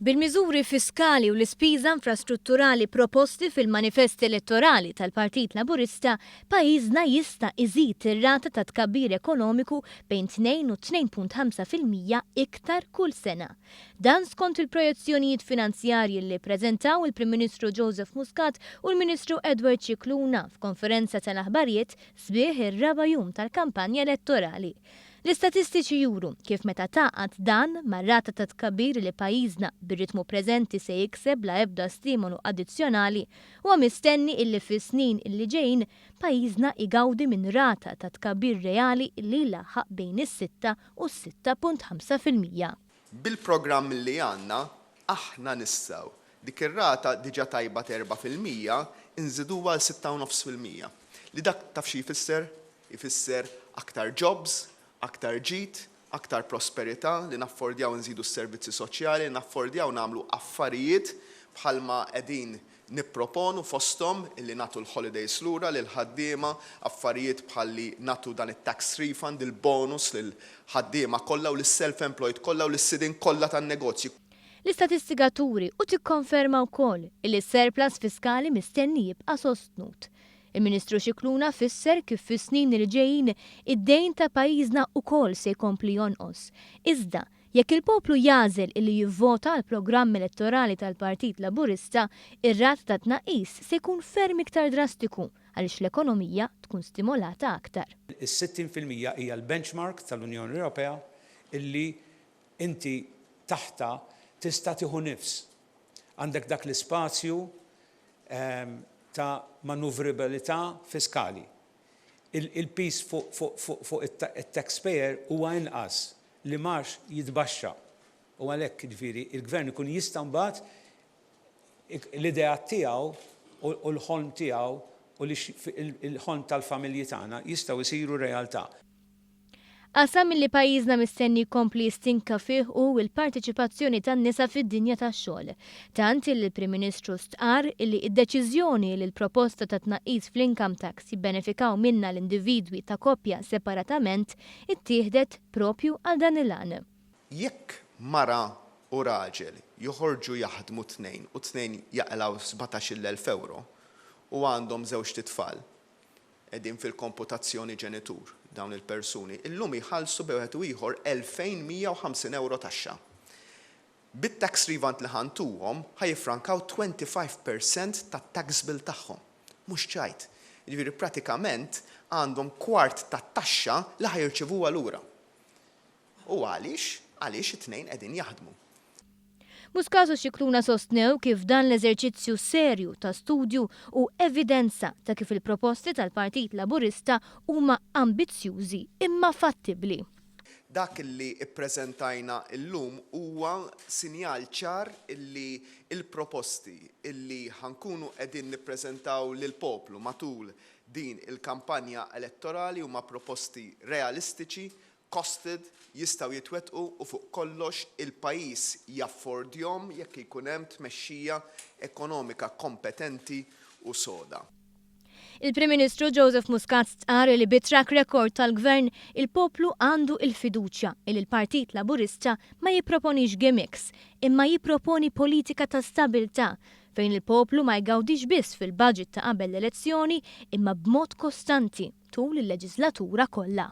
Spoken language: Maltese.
Bil-miżuri fiskali u l-ispiża infrastrutturali proposti fil-manifest elettorali tal-Partit Laburista, pajjiżna jista' iżid ir-rata ta' tkabbir ekonomiku bejn 2 u 2.5% iktar kull sena. Dan skont il-projezzjonijiet finanzjarji li ppreżentaw il-Prim Ministru Joseph Muscat u l-Ministru Edward Scicluna f'konferenza tal-aħbarijiet sbieħ ir-raba' jum tal-kampanja elettorali. L-istatistiċi juru kif meta tgħaqqad dan mar-rata ta' tkabbir li pajjiżna bir-ritmu preżenti se jikseb bla ebda stimolu addizzjonali, huwa mistenni illi fis-snin illi ġejjin pajjiżna jgawdi minn rata ta' tkabbir reali li jlaħħaq bejn is-sitta u s-6.5%. Bil-programm li għandna, aħna nistgħu dik ir-rata diġà tajba t'4% inżiduha għal 6.5%. Li dak taf xi jfisser? Ifisser aktar jobs, aktar ġid, aktar prosperità, li naffordjaw inżidu s-servizzi soċjali, li naffordjaw nagħmlu affarijiet bħalma qegħdin nipproponu fosthom illi nagħtu l-holidays lura lill-ħaddiema, affarijiet bħal li nagħtu dan it-tax refund, il-bonus lill-ħaddiema kollha u lis-self-employed kollha u lis-sidien kollha tan-negozji. L-istatistika turi u tikkonferma wkoll illi s-surplus fiskali mistenni jibqa' sostnut. Il-Ministru Scicluna fisser kif fis-snin li ġejjin id-dejn ta' pajjiżna ukoll se jkompli jonqos. Iżda, jekk il-poplu jagħżel illi jivvota għall-programm elettorali tal-Partit Laburista, ir-rata ta' tnaqqis se jkun ferm iktar drastiku għaliex l-ekonomija tkun stimolata aktar. Is-60% hija l-benchmark tal-Unjoni Ewropea illi inti taħtha tista' tieħu nifs. Għandek dak l-ispazju ta' manuvrabilità fiskali. Il-piż fuq it-taxpayer huwa inqas, l-imgħax jitbaxxa. U għalhekk, jiġifieri, il-Gvern ikun jista' mbagħad l-ideat tiegħu u l-ħolm tiegħu u l-ħolm tal-familji tagħna jistgħu jsiru realtà. Qasam li pajjiżna mistenni jkompli jistinka fih hu l-parteċipazzjoni tan-nisa fid-dinja tax-xogħol. Tant illi l-Prim Ministru stqarr illi d-deċiżjoni li l-proposta ta' tnaqqis fl-income tax jibbenefikaw minnha l-individwi ta' koppja separatament ittieħdet propju għal dan il-għan. Jekk mara u raġel joħorġu jaħdmu t-tnejn u t-tnejn jaqilgħu 17,000 ewro u għandhom żewġt itfal, qegħdin fil-komputazzjoni ġenitur, dawn il-persuni illum jħallsu bejn wieħed u ieħor 2,150 ewro taxxa. Bit-tax refund li ħa ntuhom ħa jiffrankaw 25% tat-tax bill tagħhom. Mhux ċajt. Jiġifieri pratikament għandhom kwart tat-taxxa li ħa jirċevuha lura. U għaliex? Għaliex it-tnejn qegħdin jaħdmu. Muscat u Scicluna sostnew kif dan l-eżerċizzju serju ta' studju hu evidenza ta' kif il-proposti tal-Partit Laburista huma ambizzjużi imma fattibbli. Dak li ppreżentajna llum huwa sinjal ċar li l-proposti li ħa nkunu qegħdin nippreżentaw lill-poplu matul din il-kampanja elettorali huma proposti realistiċi, costed, jistgħu jitwettqu u fuq kollox il-pajjiż jaffordjhom jekk ikun hemm tmexxija ekonomika kompetenti u soda. Il-Prim Ministru Joseph Muscat stqarr li bit-track record tal-Gvern, il-poplu għandu il-fiduċja li l-Partit Laburista ma jipproponix gimmicks, imma jipproponi politika ta' stabilità fejn il-poplu ma jgawdix biss fil-budget ta' qabel l-elezzjoni imma b'mod kostanti tul il-leġislatura kollha.